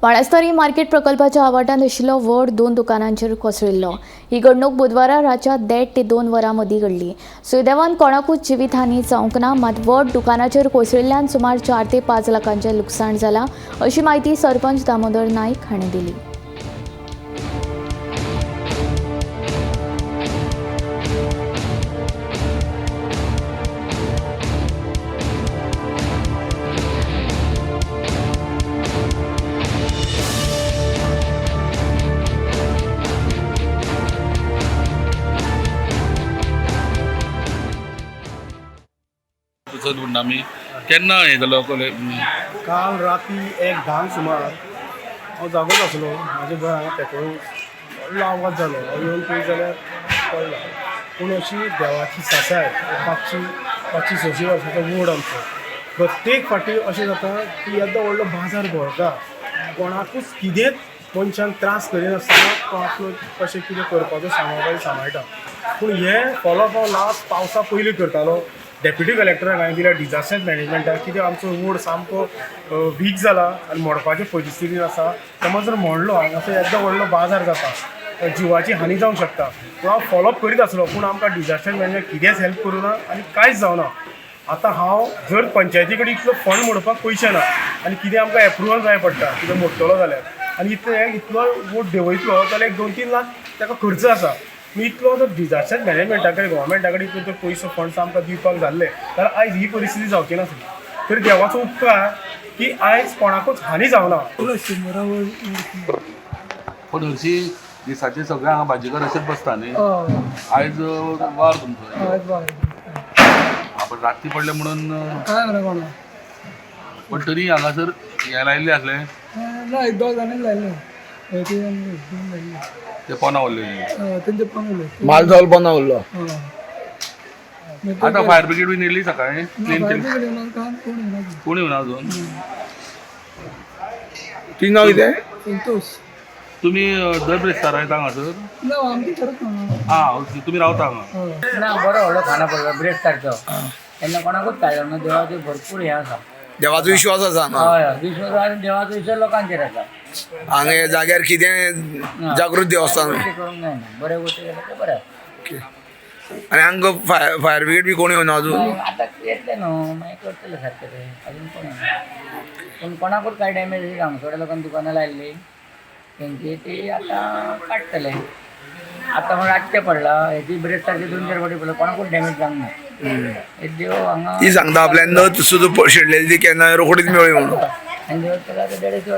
Banastari market प्रकल्पाच्या आवाठांत आशिल्लो व्हड दोन दुकानांचेर कोसळिल्लो. ही घडणूक बुधवारा रातच्या 1:30 ते 2 वरां मदीं घडली. सुदैवान कोणाकूच जिवीत हानी जावंक ना, मात व्हड दुकानाचेर कोसळिल्ल्यान सुमार 4 ते 5 लाखांचें लुकसाण जालां, अशी म्हायती सरपंच दामोदर नायक हांणी दिली. तसोच म्हणटा आमी केन्ना हें जालो? काल राती 1:10 सुमार हांव जागोच आसलो. म्हाजे घर हांगा पेट्रोल व्हडलो आवाज जालो. हांव येवन पळयत जाल्यार पडला. पूण अशी देवाची सासाय, 500-600 वर्सांचो वड आमचो. प्रत्येक फावटी अशें जाता की येदो व्हडलो बाजार भरता, कोणाकूच कितेंच मनशान त्रास करिनासतना तो आपलो कशें कितें करपाचो सांबाळ सांबाळटा. पूण हें फॉलोअप हांव लास्ट पावसा पयलीं करतालो. डेप्युटी कलेक्टराक हांवें दिल्या, डिजास्टर मॅनेजमेंटाक, कित्याक आमचो रोड सामको वीक जाला आनी मोडपाचे परिस्थितीन आसा. समज जर मोडलो, हांगासर येदो व्हडलो बाजार जाता, जिवाची हानी जावंक शकता. पूण हांव फॉलोअप करीत आसलो, पूण आमकां डिजास्टर मॅनेजमेंट कितेंच हेल्प करूं ना आनी कांयच जावना. आतां हांव जर पंचायती कडेन इतलो फंड मोडपाक पयशे ना आनी कितें आमकां एप्रुवल जाय पडटा कितें मोडटलो जाल्यार, आनी इतलें इतलो वोट देंवयतलो जाल्यार 1-2 3 लाख ताका खर्च आसा. इतलो जर डिजास्टर मॅनेजमेंटा कडेन, गव्हर्मेंटा कडेन इतलो जर पयसो फंड्स आमकां दिवपाक जाल्ले जाल्यार आयज ही परिस्थिती जावची नासली. तरी देवाचो उपकार की आयज कोणाकूच हानी जावना. पूण हरशी दिसाचे सगळे हांगा भाजीकार अशेंच बसता न्ही. आयज वार तुमचो, पण राती पडले म्हणून. काय म्हणा कोणा. पण तरी हांगासर हें लायिल्लें आसलें. ना, एक दोग जाणांनी लायले, ते दोन लायले. ते पोना उरले. तेंचे पण उरले. माल जाल बंद उरलो. आतां फायर ब्रिगेड बीन येयली सकाळीं क्लीन केली. कोण येना. कोण येवना अजून. तुजें नांव कितें? संतोष. तुमी दर ब्रेस्तारा येता हांगासर? ना, आमची खरंच ना. आं, ओके, तुमी रावता हांगा? ना, बरो व्हडलो खाना पडलो ब्रेस्तारचो तेन्ना कोणाकूच काडलो ना. देवाचेर भरपूर हें आसा. देवाचो विश्वास आसा हांगा. हय हय, विश्वास आनी देवाचो विश्वास लोकांचेर आसा. हांगा ह्या जाग्यार कितें जागृत देवस्थान. ते करूंक जायना, बरे गोश्टी केल्यार ते बरें आसा. आनी हांगा फायर ब्रिगेड बी कोण येवना अजून? आतां येतले न्हू, मागीर करतले सारकें ते. अजून कोण येना, पूण कोणाकूच कांय डॅमेज जावंक. थोड्या लोकांक दुकानां लायल्ली तेंची ती आतां काडटले. आतां म्हण रातचें पडला, हेची ब्रेस्तारचे 2-4 फावटी पडला, कोणाकूच डॅमेज जावंक ना. हे देव हांगा ती सांगता आपल्यान नथ सुद्दां शेणलेली ती केन्ना रोखडीच मेळ्ळी म्हणून. आनी देव केला 150 वर्सां.